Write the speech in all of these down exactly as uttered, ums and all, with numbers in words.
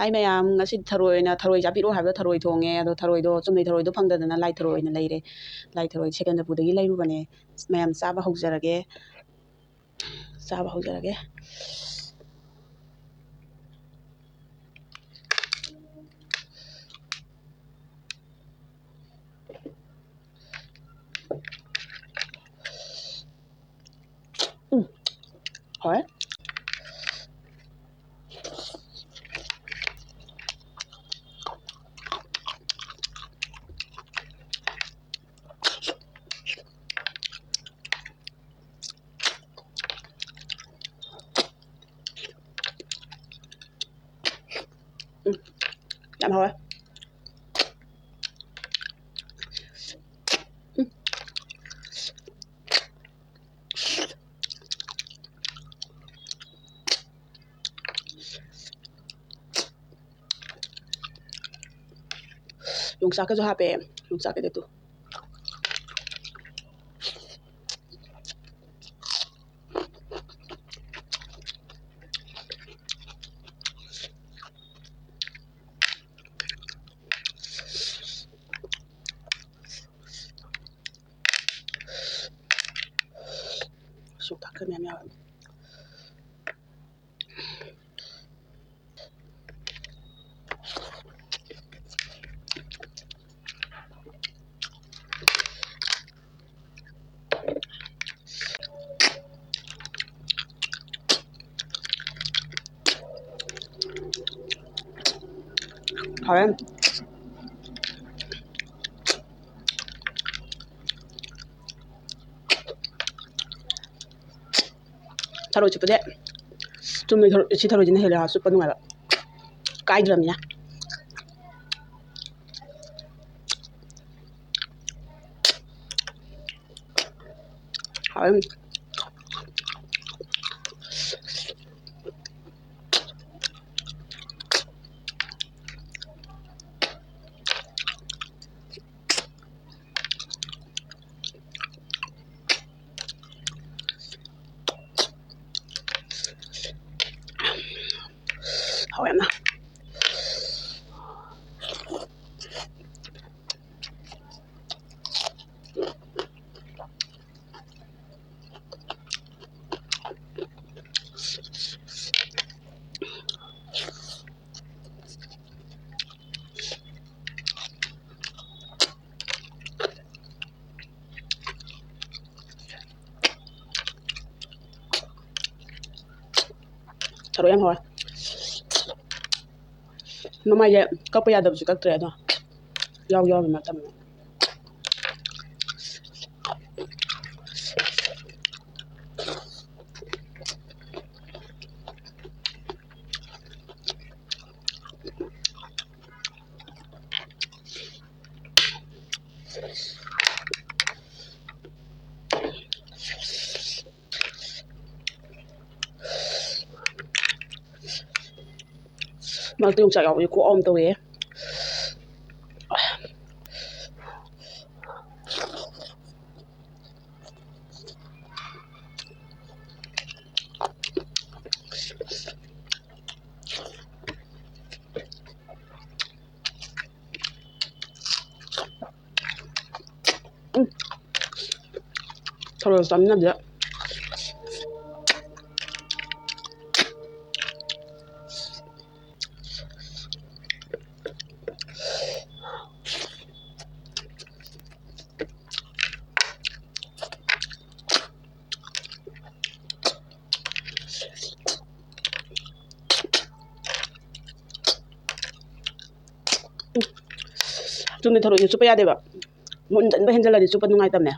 ꯍꯥꯏ ꯃꯌꯥꯝ, ꯉꯁꯤ ꯊꯔꯣꯏ ꯑꯣꯏꯅ, ꯊꯔꯣꯏ ꯆꯥꯕꯤꯔꯛꯑꯣ ꯍꯥꯏꯕꯗ ꯊꯔꯣꯏ ꯊꯣꯡꯉꯦ꯫ ꯑꯗꯣ ꯊꯔꯣꯏꯗꯣ, ꯆꯨꯝꯅꯩ ꯊꯔꯣꯏꯗꯣ ꯐꯪꯗꯗꯅ ꯂꯥꯏ ꯊꯔꯣꯏ ꯑꯣꯏꯅ ꯂꯩꯔꯦ꯫ ꯂꯥꯏ ꯊꯔꯣꯏ ꯁꯦꯀꯦꯟꯗꯄꯨꯔꯗꯒꯤ ꯂꯩꯔꯨꯕꯅꯦ꯫ ꯃꯌꯥꯝ ꯆꯥꯕ ꯍꯧꯖꯔꯒꯦ꯫ ꯆꯥꯕ ꯍꯧꯖꯔꯒꯦ꯫ ꯎꯝ, ꯍꯣꯏ꯫ ꯎꯝ, ꯌꯥꯝ ꯍꯥꯎꯋꯦ꯫ ꯎꯝ꯫ ꯌꯣꯡꯆꯥꯛꯀꯁꯨ ꯍꯥꯞꯄꯦ꯫ ꯌꯣꯡꯆꯥꯛꯀꯤꯗꯤ ꯇꯨ꯫ ꯁꯨꯛ ꯊꯥꯛꯈ꯭ꯔꯦ ꯃꯌꯥꯝ ꯌꯥꯎꯋꯦ꯫ ꯍꯣꯔꯦꯟ ꯊꯔꯣꯏ ꯆꯨꯞꯄꯁꯦ ꯆꯨꯝꯅ ꯊꯔꯣꯏ, ꯁꯤ ꯊꯔꯣꯏꯁꯤꯅ ꯍꯦꯜꯂꯦ ꯍꯥ, ꯆꯨꯞꯄ ꯅꯨꯡꯉꯥꯏꯕ꯫ ꯀꯥꯏꯗ꯭ꯔꯕꯅꯤꯅ꯫ ꯍꯥꯎꯋꯦ꯫ ꯍꯥꯎꯋꯦ ꯌꯥꯝꯅ꯫ ꯊꯔꯣꯏ ꯌꯥꯝ ꯍꯥꯎꯋꯦ꯫ ꯃꯃꯥꯏꯁꯦ ꯀꯛꯄ ꯌꯥꯗꯕꯁꯨ ꯀꯛꯇ꯭ꯔꯦ ꯑꯗꯣ꯫ ꯌꯥꯎ ꯌꯥꯎꯔꯤ ꯃꯇꯝꯗ꯫ ꯃꯔꯛꯇ ꯌꯣꯡꯆꯥꯛ ꯌꯥꯎꯕꯁꯦ ꯈꯨꯍꯥꯎ ꯑꯃ ꯇꯧꯋꯦ꯫ ꯎꯝ꯫ ꯊꯔꯣꯏ ꯆꯥꯃꯤꯟꯅꯕꯁꯦ꯫ ꯆꯨꯝꯅ ꯊꯔꯣꯏꯁꯦ ꯆꯨꯞꯄ ꯌꯥꯗꯦꯕ꯫ ꯃꯨꯟꯖꯟꯕ ꯍꯦꯟꯖꯜꯂꯗꯤ ꯆꯨꯞꯄ ꯅꯨꯡꯉꯥꯏꯇꯕꯅꯦ꯫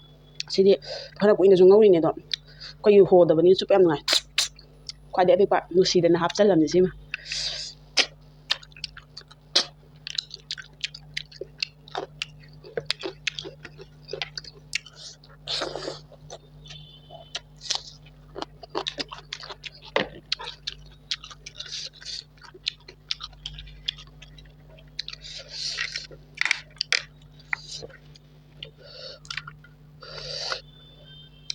ꯁꯤꯗꯤ ꯈꯔ ꯀꯨꯏꯅꯁꯨ ꯉꯧꯔꯤꯅꯦ ꯑꯗꯣ꯫ ꯑꯩꯈꯣꯏꯒꯤ ꯍꯣꯗꯕꯅꯤꯅ ꯆꯨꯞꯄ ꯌꯥꯝ ꯅꯨꯡꯉꯥꯏ꯫ ꯈ꯭ꯋꯥꯏꯗꯩ ꯑꯄꯤꯛꯄ ꯅꯨꯡꯁꯤꯗꯅ ꯍꯥꯞꯆꯜꯂꯕꯅꯤ ꯁꯤꯃ꯫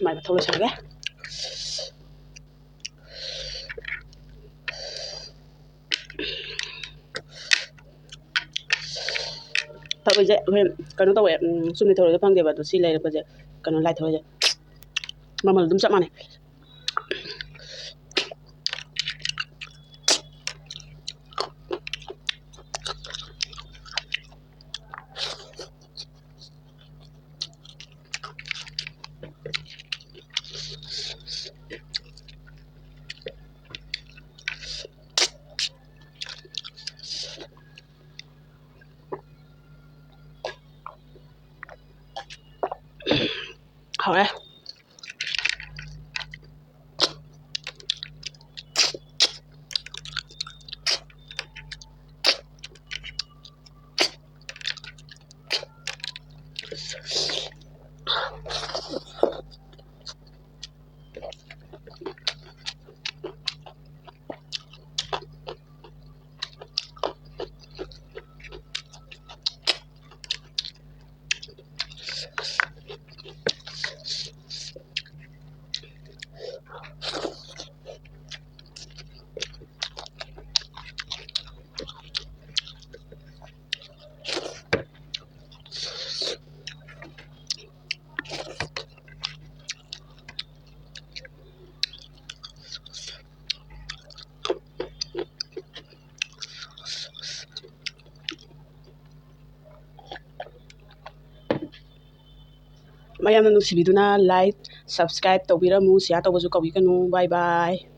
ꯃꯥꯏ ꯃꯊꯧ ꯂꯣꯏꯁꯤꯜꯂꯒꯦ꯫ ꯊꯔꯣꯏꯁꯦ ꯑꯩꯈꯣꯏ ꯀꯩꯅꯣ ꯇꯧꯋꯦ, ꯎꯝ, ꯆꯨꯝꯅ ꯊꯔꯣꯏꯗꯣ ꯐꯪꯗꯦꯕ, ꯑꯗꯣ ꯁꯤ ꯂꯩꯔꯛꯄꯁꯦ ꯀꯩꯅꯣ ꯂꯥꯏ ꯊꯔꯣꯏꯁꯦ ꯃꯃꯜ ꯑꯗꯨꯝ ꯆꯞ ꯃꯥꯟꯅꯩ꯫ ꯍꯥꯎꯔꯦ꯫ ꯃꯌꯥꯝꯅ ꯅꯨꯡꯁꯤꯕꯤꯗꯨꯅ like, subscribe ꯇꯧꯕꯤꯔꯝꯃꯨ, share ꯇꯧꯕꯁꯨ ꯀꯥꯎꯕꯤꯒꯅꯨ꯫ Bye bye꯫